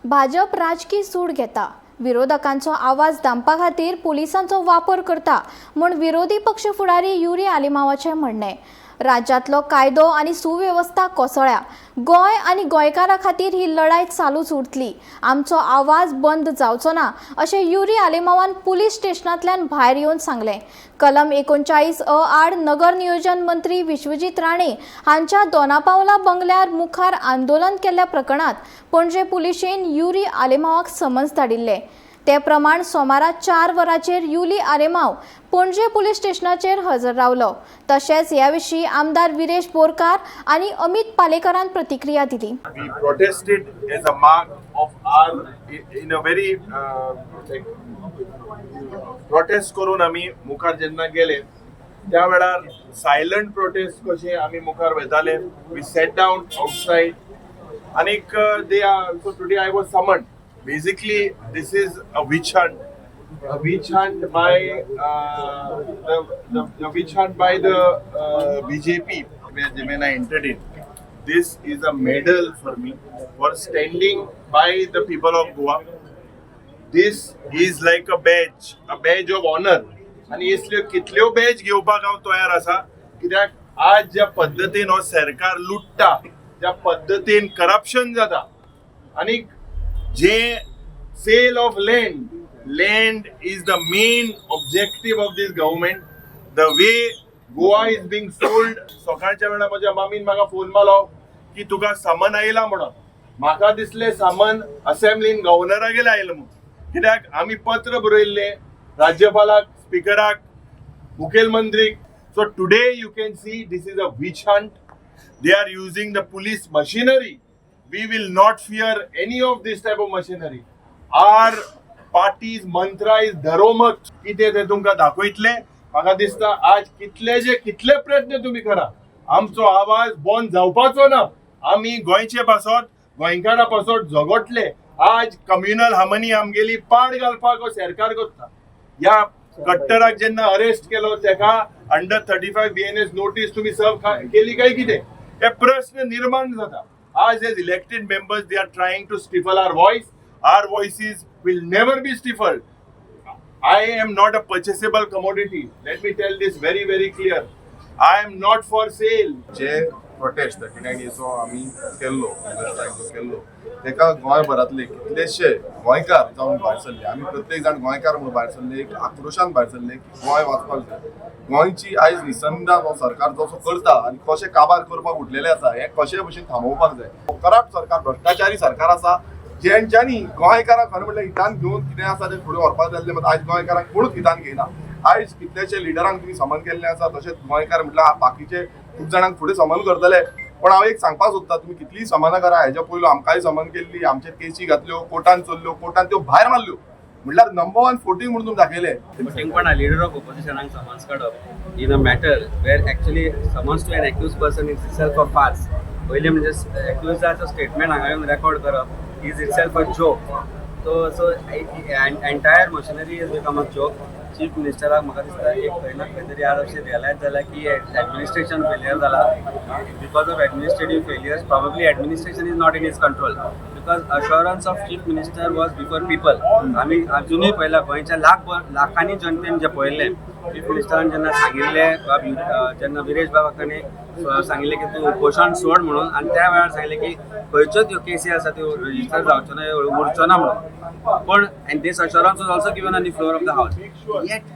भाजप राजकी सूड घेता, विरोधकांचो आवाज दामपा खातीर पुलिसांचो वापर करता म्हूण विरोधी पक्ष फुडारी युरी आलेमावाचें म्हणणें. राज्यांतलो कायदो आनी सुवेवस्था कोसळ्या. गोंय आनी गोंयकारां खातीर ही लढाय चालूच उरतली. आमचो आवाज बंद जावचो ना, अशें युरी आलेमावान पुलीस स्टेशनांतल्यान भायर येवन सांगलें. कलम 39 अ आड नगर नियोजन मंत्री विश्वजीत राणे हांच्या दोनापावला बंगल्यार मुखार आंदोलन केल्ल्या प्रकरणात पणजे पुलिशेन युरी आलेमावाक समन्स धाडिल्ले. ते प्रमाण सोमारा 4 वरांचेर युली आलेमाव पणजे पुलीस स्टेशनाचेर हजर रावलो. तशेंच ह्या विशीं आमदार विरेश बोरकार आनी अमित पालेकरान प्रतिक्रिया दिली. We protested as a mark of our in a very like protest करून आमी मुखार जेन्ना गेले, त्या वेळार सायलंट प्रोटेस्ट कशे आमी मुखार वयताले. We sat down outside आनीक they are so today I was summoned. Basically, this is a witch hunt, a witch hunt by the witch hunt by the BJP when I entered in. This is a medal for me for standing by the people of Goa. This is like a badge of honor. आनी असल्यो कितल्यो badge घेवपाक हांव तयार आसा, कित्याक आज ज्या पद्दतीन हो सरकार लुट्टा, ज्या पद्दतीन करप्शन जाता आनी जे sale of land, land is the main objective of this government. The way Goa is being sold. सकाळच्या वेळार म्हज्या मामीन म्हाका फोन मारलो की तुका समन आयला म्हणून. म्हाका दिसलें समन असेंब्लीन गव्हर्नरागेर आयलां म्हणून, कित्याक आमी पत्र बरयल्लें राज्यपालाक, स्पिकराक, मुखेलमंत्रीक. So today you can see this is a witch hunt. They are using the police machinery. We will not fear any of this type of machinery. Our party's mantra is "डरो मत". कितें तें तुमकां दाखयतले. म्हाका दिसता आज कितले जे कितले प्रयत्न तुमी करा, आमचो आवाज बंद जावपाचो ना. आमी गोंयचे पासत, गोंयकारा पासत झगडले. आज कम्युनल हार्मनी आमगेली पाड घालपाक हो सरकार करता. ह्या कट्टराक जेन्ना अरेस्ट केलो, तेका under 35 BNS notice तुमी सर्व केली काय कितें, हे प्रश्न निर्माण जाता. आज as elected members, they are trying to stifle our voice. Our voices will never be stifled. I am not a purchasable commodity. Let me tell this very, very clear. I am not for sale. J protest 39 echo आमी केल्लो, hunger strike जो केल्लो, तेका गोंयभरांतले कितलेशे गोंयकार जावन भायर सरले. आमी प्रत्येक जाण गोंयकार म्हणून भायर सरले, एक आक्रोशान भायर सरले की गोंय वाचपाक जाय. गोंयची आयज निसंदान हो सरकार जसो करता आनी कशें काबार करपाक उठलेले आसा, हें कशे भशेन थांबोवपाक जाय. करप्ट सरकार, भ्रष्टाचारी सरकार आसा, जेंच्यांनी गोंयकारांक खरें म्हणल्यार हितान घेवन कितें आसा तें फुडें व्हरपाक जाय आसलें, मात आयज गोंयकारांक कोणूच हितान घेयना. आयज कितलेशे लिडरांक तुमी समन केल्ले आसा. तशेंच गोंयकार म्हटल्यार बाकीचे खूब जाणांक फुडें समन करतले. पण हांव एक सांगपाक सोदता, तुमी कितलीय समनां करा, हेज्या पयलू आमकांय समन केल्ली, आमचेर केसी घातल्यो, कोर्टान चल्ल्यो, कोर्टान त्यो भायर मारल्यो. म्हणल्यार नंबर वन फोटींग म्हणून तुमी दाखयले. फटींगपणा. लिडर ऑफ ऑपोजिशनाक समन्स काडप in a matter where actually summons to an accused person is itself a farce. पयलीं म्हणजे एक्युजाचो स्टेटमेंट हांगा येवन रेकॉर्ड करप is itself a joke. So entire machinery is become a joke. Chief मिनिस्टराक म्हाका दिसता एक खंय ना खंय तरी आज अशें रियलायज जालां की एडमिनिस्ट्रेशन फेलियर जाला. Because of administrative failures, probably administration is not in his control, because assurance of Chief Minister was before people. आमी अजुनूय पळयला, गोंयच्या लाख लाखांनी जनतेन जे पळयल्लें, चीफ मिनिस्टरान जेन्ना सांगिल्लें, बाब जेन्ना विरेश बाबाक ताणें सांगिल्लें की तूं उपोशण सोड म्हणून, आनी त्या वेळार सांगिल्लें की खंयच्योच ह्यो केसी आसा त्यो रजिस्टर जावच्यो ना, उरच्यो ना म्हणून. पण and this assurance was also given on the floor of the house. Yet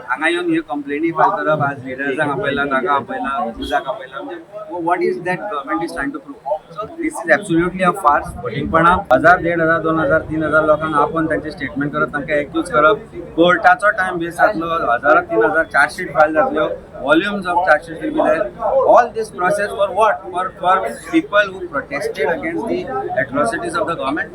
हांगा येवन ह्यो कंप्लेनी फायल करप, आज लिडर्सांक आपयला, ताका आपयला, झुजाक आपयला, म्हणजे what is that government is trying to prove? So this is absolutely a farce. फटींगपणा. हजार, 1,500, 2,000, 3,000 लोकांक आपोवन तांचे स्टेटमेंट करप, तांकां एक्यूज करप, कोर्टाचो टायम वेस्ट जातलो. हजार, 3,000 चार्जशीट फायल जातल्यो, volumes of chargesheet will be there. All this process for what? For people who protested against the atrocities of the government.